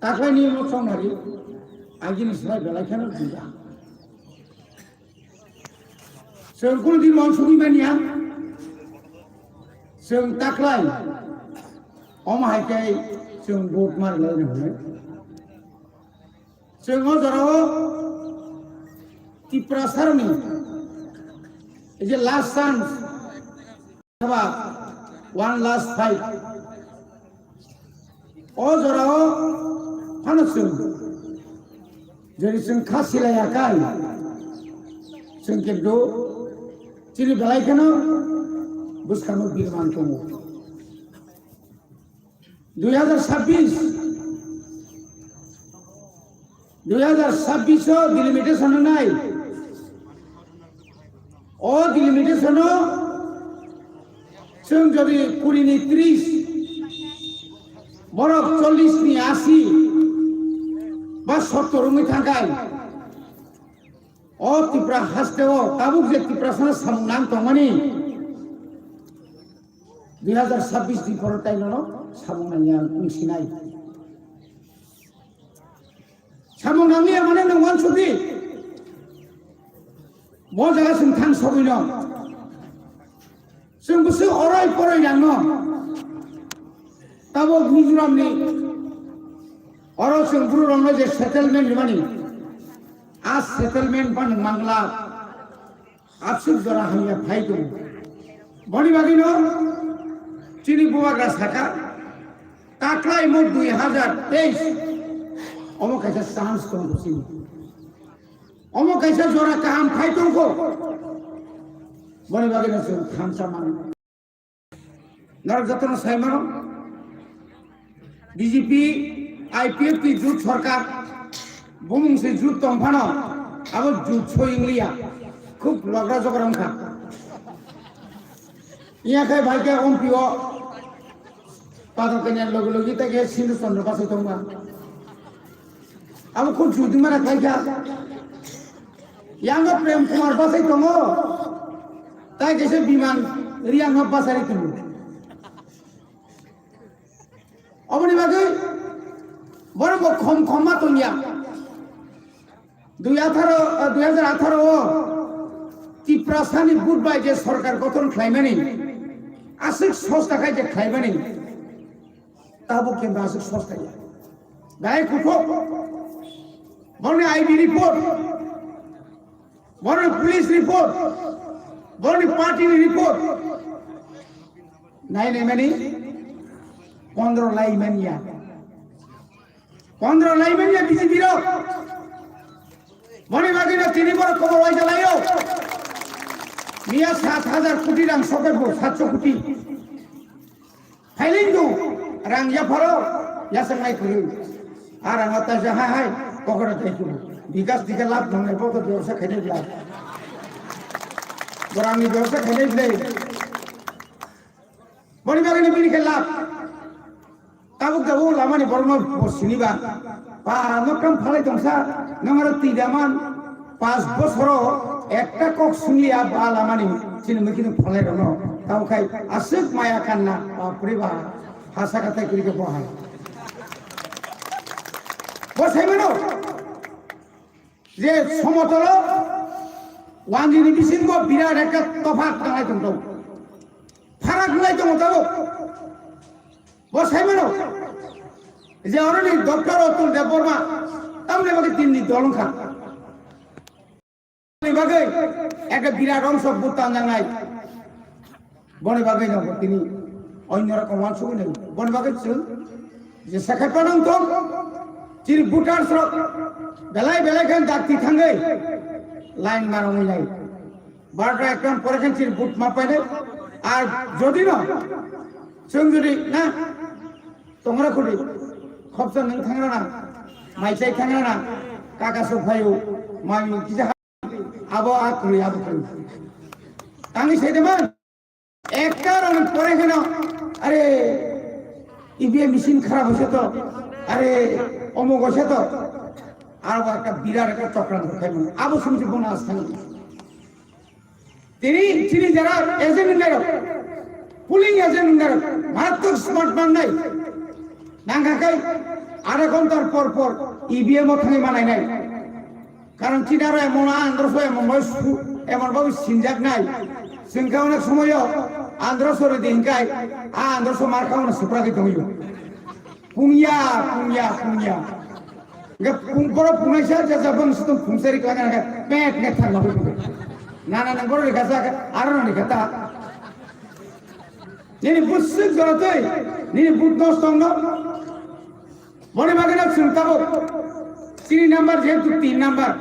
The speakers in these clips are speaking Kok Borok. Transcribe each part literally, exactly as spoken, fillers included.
Taklaini mo chongnari, agini slai belai kheno jinda. Chwng kunu din mon sugwi manya. Chwng taklai. Omo hai khe chwng vote mari lai rwnai. Chwng o jorao Tiprasarni, ei je last chance, one last fight. O jorao phano chwng, jodi chwng kha silaiya kai, chwng kintu chini belai kheno bwskango birman tongo. Dui hajar sabbish, dui hajar sabbish o delimitation nai. O delimitation o chwng jodi kuri ni tris, borok chollish ni ashi ba sottor wngwi thangkhai, o Tripura haste o tabuk je Tiprasano samung nang tongmani, dui hajar sabbish ni poro tai nono samung nangya wngsinai. Samung nangya mane nwng uansukdi. Bo jaga chwng thang sogwino. Chwng bwswk oroi poroi nangno. Tabuk Mizoramni oro chwng bororokno je settlement rwmani, a settlement phano mangla. Aswk jora hamya phai tongo. Boni bagwino chini bubagra saka, taklaimo dui hajar teis, omo kaisa chance tongo chini. Omo kaisa jora kaham phai tongkho. Boni bagwino chwng thansa mano. Norok jotono sai mano, B J P, I P F T jut sorkar, bumung se jut tong phano, abo jut soi wng liya, khub logra jogra wng kha. Iya khai bai khe ompi o padal kanya logi logi ta khe Sindhu Chandra bachai tong ma. Abo khub jut wng mano khai kha. Yang o Prem Kumar bachai tongo. Tai kaisa biman Riyang no bachari tongo. Oboni bagwi borok bo khom khom ma tongya. Dui atharo, ah, dui hajar atharo o Tiprasani vote bai je sorkar gothon khlaimani, aswk sosta khai je khlaimani, tabuk khe aswk sosta ya. Bai kuthok, borni I B report, borni police report, borni party ni report. Nai nai mani pondro lai manya. Pondro lai manya B J P rok. Boni bagwi no tini borok kobo waisa laio. Miya sat hajar koti rang soket bo, satso koti. Phailing do, rang yapharo, yasang nai kuri. Ar ang ta ja hai hai, pokora dai kuri. Bikas dike lab nang nai pokora bebsa khainai bla. Borang ni bebsa khainai bla. Boni bagwi ni bini khe lab. Tabuk tabuk lamani borokno bo siniba. Ba noktam phalai tongsa, nongaro twi daman, pas bosoro ekta kok sungliya ba lamani chini mukino phalai rokno. Tamo khai aswk maya kanna, bapre ba, hasa katai kuri khe bo hai. Bo sai mano. Je somotolo wanjini bisingo birat ekta tophat nanglai tongtong. Pharak nanglai tongo tabuk. Bo sai mano. Je oroni Doctor Atul Debbarma tamni bagwi tinni dol wngkha. Ni bagwi ekta birat ongso butang nangnai. Boni bagwi no tini onyo rokom wansugwi nai. Boni bagwi chwng je sakha panang thok, chini voters rok belai belai khan dakti thangwi line marongwi nai. Barota ekta pore khan chini vote ma painai. Ar jodi no chwng jodi na tongra khudi khopsa nwng thangrana, mai chai thangrana, kaka sok phaio, mai kisa abo a kwrwi, abo kwrwi. Tangwi sai de man. Ekta rang pore kheno, are, E V M machine kharap hoise to, are, omok hoise to. Abo ekta birat ekta chokranto khai mano. Abo sumse bono asthani. Tini, tini jara agent wngnairok, polling agent wngnairok, marattwk smart mangnai. Nangkha khe adha ghontar por por E V M o thangwi manainai. Karon chini aro emon androso emon bai su-, emon bai sinjaknai. Chwng khe onek somoyo androso rwdi hinkai, a androso mar kha ono supragwi tongwi. Pungya, pungya, pungya. Hingke pung-, borok pungnaisa jajak bang situng pungsari khlai nangkha, pet nge thang nangkha. Nana nang borok rikha sa, aro nang rikha ta. Nini bwswk jora twi, nini but nosto wngno. Boni bagwino chwng tabuk chini number jehetu tin number.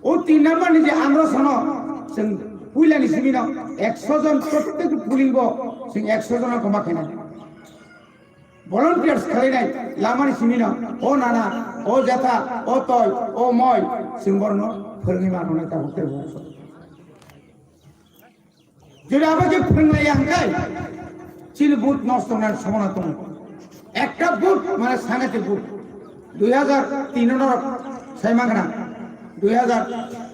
O tin number ni je androsono chwng puilani simino ekso jon prottek polling bo chwng ekso jono koma khainai. Volunteers khlainai lamani simino, o nana, o jatha, o toi, o moi, chwng borno phwrwngwi manonai tabuk tei bo. Jodi abo je phwrwnglaiya hwnkhe, chini but nosto wngnani somona tongo. Ekta but, mane sangate but. Dui hajar tin no sai mangna. Dui hajar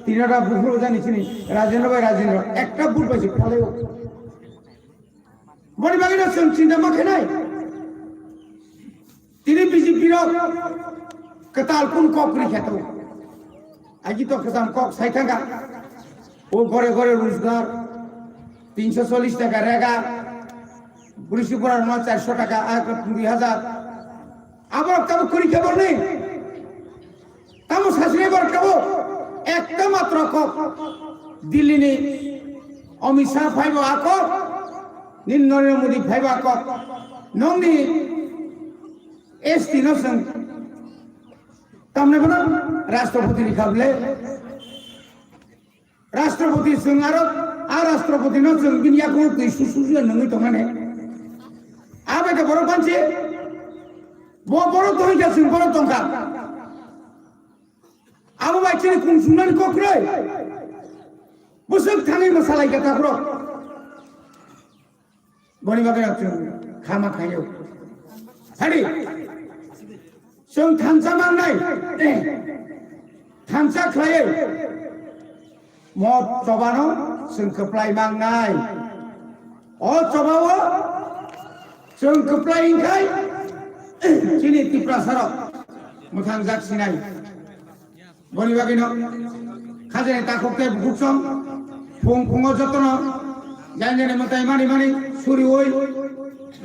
tin no buphuru jani chini Rajendra bai Rajendra. Ekta but bai se phalaio. Boni bagwi no chwng chinta ma khenai. Tini B J P rok kwtal kun kok ri kheto. Agi to kwcham kok sai thangka. O gore gore rojgar tinsho chollish taka rega. Bwrwi sukura rokno charso taka, a, dui hajar. Aborok tabuk kwrwi khe borni. Tamo sasini borok tabuk ekta matro kok. Delhi ni Amit Shah phaibo a kok. Nini Narendra Modi phaibo a kok. Nongni S T no chwng tamni bono Rashtrapati ni kable. Rashtrapati chwng aro a Rashtrapati no chwng bini yakungo twi su su su nungwi tongmani. Abai khe borok panchi bo borok tongwi khe chwng borok tongkha. Abo bai chini kung sungnani kok kwrwi. Bwswk thangwi mwsalai khe takhro. Boni bagwi no chwng khama khaio. Hadi. Chwng thansa mangnai. Thansa khlaiwi. Mo chobano chwng kwplai mangnai. O chobao chwng kwplai wngkhai chini Tiprasarok mwthangjak sinai. Boni bagwino khajani takhuk tei bukhuk song phung phungo jotono jani jani mwtai mani mani suriui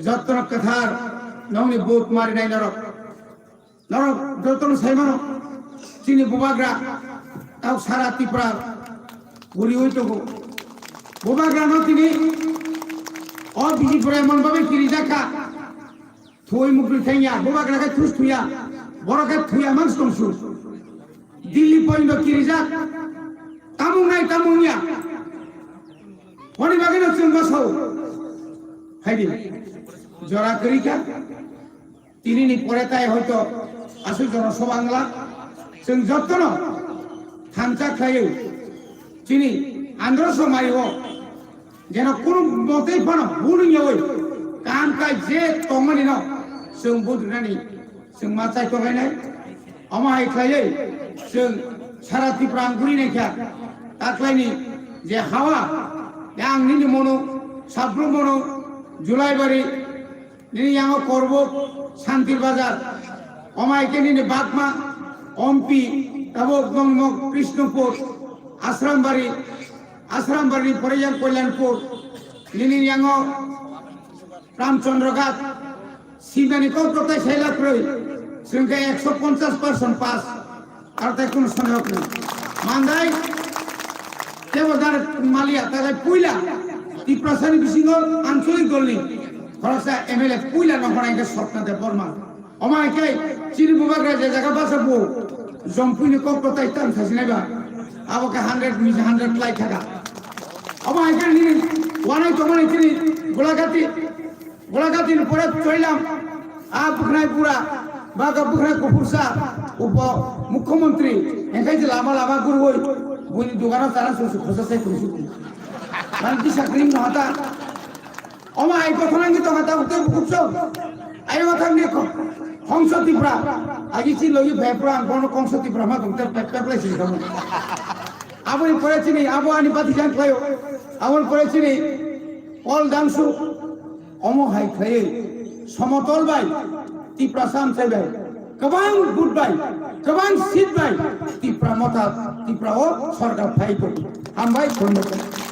jotono kwthar nongni but marinai norok. Norok jotono saimano chini bubagra tau sara Tripura guriui tongo. Bubagrano tini o biji pura emon babe kirijakha. Thwi mukri thengya, bubagra khe thus thuya, borok khe thuya mang songsu. Delhi poindo kirijak, tamung nai tamung ya. Boni bagwino chwng bwsao. Haidi, jora kwrwi kha. Tini ni pore tai hoito aswk jono sobangla. Chwng jotono thansa khlaiwi chini andro somai o Jeno kunu motei phano bul wngyawi kaham khe je tongmani no chwng budrinani chwng ma chai tonglainai. Omo hai khlaiwi chwng sara Tripura ang guri naikha. Taklaini je hawa, yang nini mono, Sabrum mono, Julaibari, nini yango Korbok, Santir Bazar, omo hai khe nini Bakma, Ompi, tabok Dongmok, Krishnopur, Asrambari, Asrambari pore yang Koilanpur, nini yango Ramchandra Ghat, Simani kok kotai saila kroi, sengke ekso ponchas percent pass, ar tai kono sondeho kroi. Mandai, tebo dar malia, tagai puila, Tiprasani bisingo ancholik dolni, khoroksa M L A puila nongkhorang ke Swapna Debbarma. Omo hai khe chini bubagra je jaga basa bo, Jompuini kok kotai tam sajinai ba, abo khe hundred miji hundred lai thaka. Omo hai khe nini wanai tongmani chini Golagati, Golagati ni pore choilam, a bwkhnai bura, baga bwkhnai kuphursa, upo mukhyamantri, engkai je lama lama gurui, buini dugano chana susu khosa sai kusu. Man bisa krim no hata. Omo hai kotha nangwi tongkha tabuk tei bukup chwng. Ayung athang ni kho-, Khongso Tipra. Agi si logi bhai pura ang bono Khongso Tipra ma tong ter pek pek lai si tong. Aboni pore chini, abo ani bati jang khlaio. Aboni pore chini, Paul Dangsu. Omo hai khlaiwi. Somotol bai. Tiprasa amchai bai, kwbang vote bai, kwbang seat bai, Tipra Motha, Tipra o sorkar phai tongo. Hambai, khulumbai.